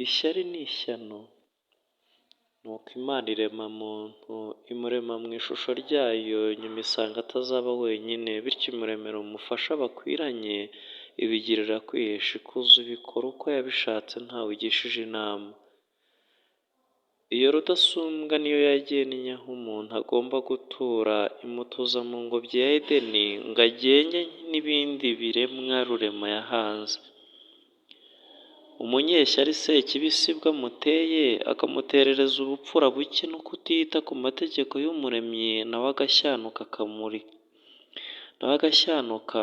Ishyari ni ishyano. Nuko Imana irema muntu, imurema mu ishusho ryayo, nyuma isanga atazaba wenyine, bityo imuremera umufasha bakwiranye, ibigirira kwihesha ikuzo, ibikora uko yabishatse ntawe igishije inama. Iyo Rudasumbwa niyo yagennye aho umuntu agomba gutura, imutuza mu ngobyi ya Edeni ngo agenge n'ibindi biremwa Rurema yahanze. Umunyeshyari Sekibi sibwo amuteye, akamuterereza ubupfura buke no kutita ku mategeko y'Umuremyi, nawe agashyanuka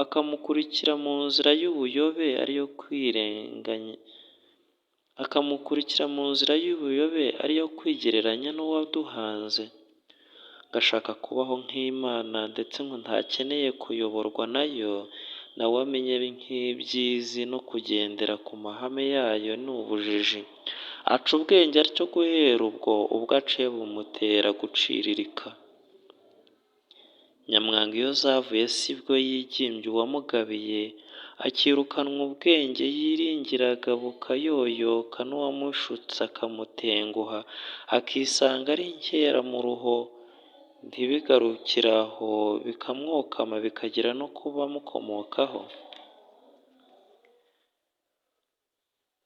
akamukurikira mu nzira y'ubuyobe ariyo kwirenganya akamukurikira mu nzira y'ubuyobe ariyo kwigereranya n'uwaduhanze, ngo ashaka kubaho nk'Imana ndetse ngo ntakeneye kuyoborwa nayo, nawe amenye nk'iby'izi no kugendera ku mahame yayo ni ubujiji. Aca ubwenge atyo guhera ubwo, ubwo aciye bumutera guciririka. Nyamwanga iyo zavuye sibwo yigimbye uwamugabiye, akirukanwa ubwenge yiringiraga bukayoyoka n'uwamushutse akamutenguha, akisanga ari inkeramuruho, ntibigarukire aho bikamwokama bikagera no ku bamukomokaho.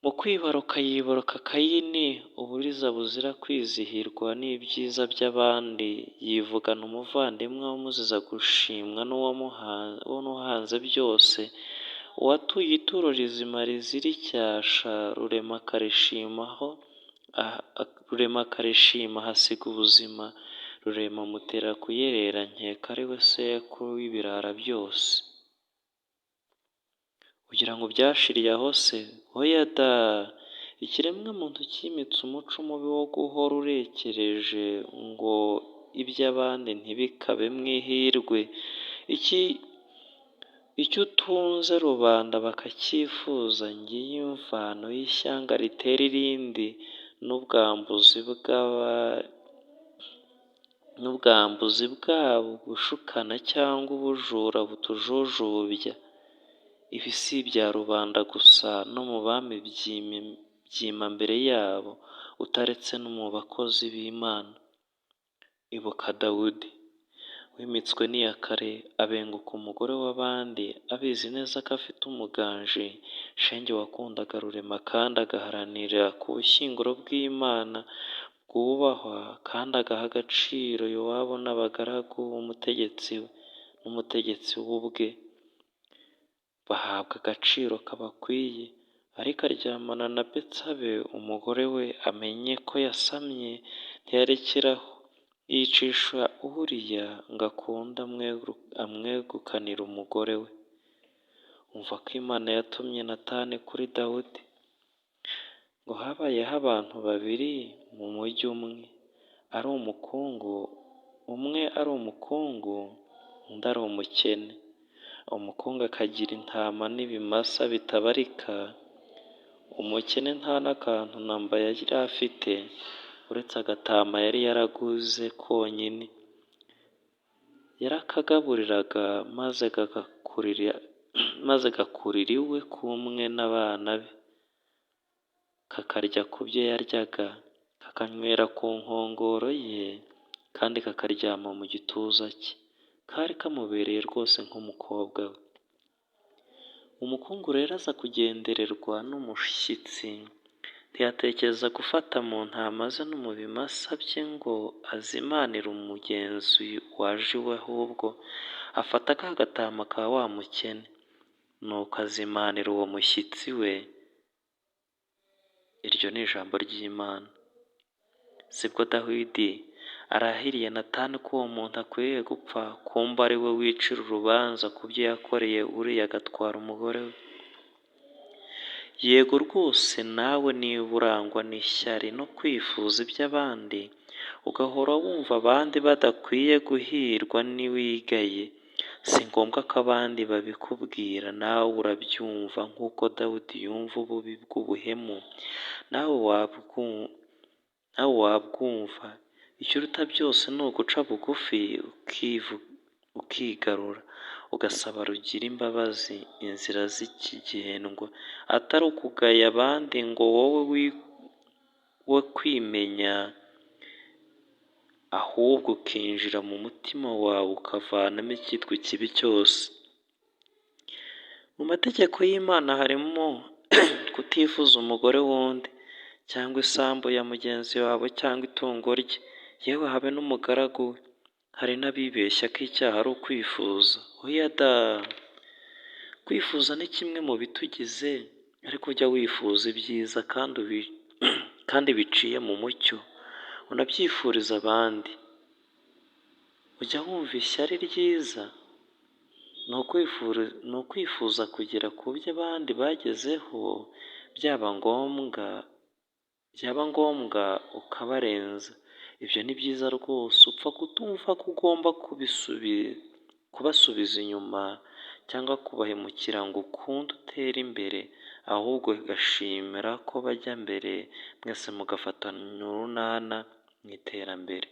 Mu kwibaruka yibaruka Kayini, uburiza buzira kwizihirwa n'ibyiza by'abandi, yivugana umuvandimwe amuziza gushimwa n'uwahanze byose, uwatuye ituro rizima rizira icyasha, Rurema akarishima ahasiga ubuzima, Rurema amutera kuyerera nkeka ari we sekuru w'ibirara byose. Ugira ngo byashiriye aho se? Oya da! Ikiremwamuntu cyimitse umuco mubi wo guhora urekereje ngo iby'abandi ntibikabemo ihirwe, icyo utunze rubanda bakacyifuza, ngiyo imvano y'ishyanga ritera irindi n'ubwambuzi bwaba ugushukana cyangwa ubujura butujujubya. Ibi si ibya rubanda gusa no mu bami byima mbere yabo, utaretse no mu bakozi b'Imana. Ibuka Dawudi wimitswe n'iyakare, abenguka umugore w'abandi, abizi neza ko afite umuganji, shenge wakundaga Rurema kandi agaharanira ku bushyinguro bw'Imana bwubahwa kandi agaha agaciro Yowabu n'abagaragu b'umutegetsi n'umutegetsi we ubwe, bahabwa agaciro kabakwiye, ariko aryamana na Betsabe umugore we, amenye ko yasamye ntiyarekera aho, yicisha Uriya ngo akunde amwegukanire umugore we. Umva ko Imana yatumye Natani kuri Dawudi, ngo habayeho abantu babiri mu mujyi umwe, ari umukungu, umwe ari umukungu undi ari umukene. Umukungu akagira intama n'ibimasa bitabarika, umukene nta n'akantu na mba yari afite uretse agatama yari yaraguze konyine. Yarakagaburiraga maze gakurira iwe kumwe n'abana be, kakarya ku byo yaryaga, kakanywera ku nkongoro ye kandi kakaryama mu gituza cye. Kari kamubereye rwose nk'umukobwa we. Umukungu rero aza kugendererwa n'umushyitsi, ntiyatekereza gufata mu ntama ze no mu bimasa bye ngo azimanire umugenzi waje iwe, ahubwo afata ka gatama ka wa mukene, nuko azimanira uwo mushyitsi we. Iryo ni ijambo ry'Imana. Sibwo Dawidi arahiriye Natani ko uwo muntu akwiriye gupfa, kumbe ari we wicira urubanza ku byo yakoreye uriya agatwara umugore we. Yego rwose nawe niba urangwa n'ishyari no kwifuza iby'abandi, ugahora wumva abandi badakwiye guhirwa ntiwigaye, si ngombwa ko abandi babikubwira nawe urabyumva nk'uko Dawidi yumva ububi bw'ubuhemu, nawe wabwumva, ikiruta byose ni uguca bugufi ukigarura, ugasaba Rugira imbabazi, inzira zikigendwa, atari ukugaya abandi ngo wowe we kwimenya, ahubwo ukinjira mu mutima wawe ukavanamo icyitwa ikibi cyose. Mu mategeko y'Imana harimo kutifuza umugore w'undi, cyangwa isambu ya mugenzi wawe cyangwa itungo rye, yewe habe n'umugaragu we. Hari n'abibeshya ko icyaha ari ukwifuza, oya da! Kwifuza ni kimwe mu bitugize, ariko ujya wifuza ibyiza kandi biciye mu mucyo, unabyifurize abandi. Ujya wumva ishyari ryiza? Ni ukwifuza kugera ku byo abandi bagezeho, byaba ngombwa ukabarenza. Ibyo ni byiza rwose, upfa kutumva ko ugomba kubasubiza inyuma cyangwa kubahemukira ngo ukunde utere imbere, ahubwo ugashimira ko bajya mbere, mwese mugafatana urunana mu iterambere.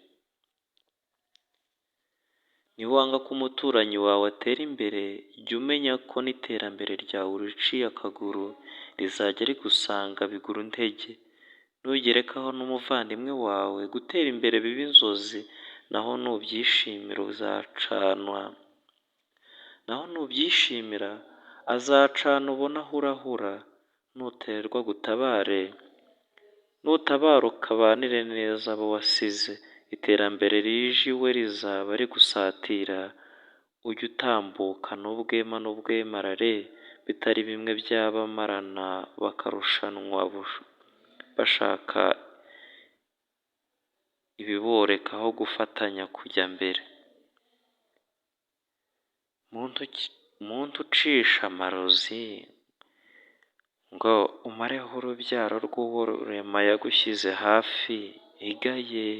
Niwanga ko umuturanyi wawe atera imbere, jya umenya ko n'iterambere ryawe uriciye akaguru, rizajya rigusanga biguru ntege. Nugerekaho n'umuvandimwe wawe, gutera imbere bibe inzozi, naho nubyishimira azacana ubone ahurahura, nuterwa agutabare, nutabaruka abanire neza abo wasize, iterambere rije iwe rizaba rigusatira, ujye utambukana ubwema n'ubwemarare, bitari bimwe by'abamarana bakarushanwa bashaka ibiboreka aho gufatanya kujya mbere. Muntu ucisha amarozi ngo umareho urubyaro rw'uwo Rurema yagushyize hafi, igaye!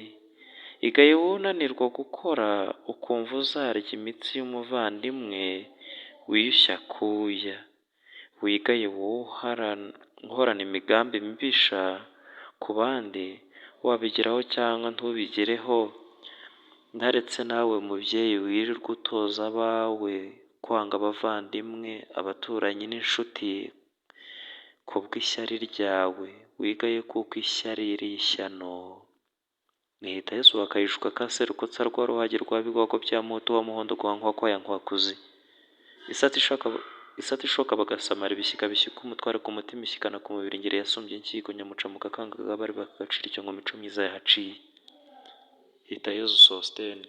Igaye wowe unanirwa gukora, ukumva uzarya imitsi y'umuvandimwe wiyushye akuya. Wigaye wowe uhorana imigambi mibisha ku bandi, wabigeraho cyangwa ntubigereho, ntaretse nawe mubyeyi wirirwa utoza abawe kwanga abavandimwe, abaturanyi n'inshuti kubw'ishyari ryawe, wigaye kuko ishyari ari ishyano. Nihita Yesu wakayishuka ka Serukotsa rwa Ruhage rwa Bigwago bya Muhutu wa Muhondo rwa Nkwakwa ya Nkwakuzi. Isata ishoka bagasamara ibishyika bishyika umutware ku mutima ishyikana ku mubiri ngeri yasumbye inshyiko nyamuca mu gakanga bari bakagacira icyo ngo mico myiza yahaciye. Hitayezu Sosthène.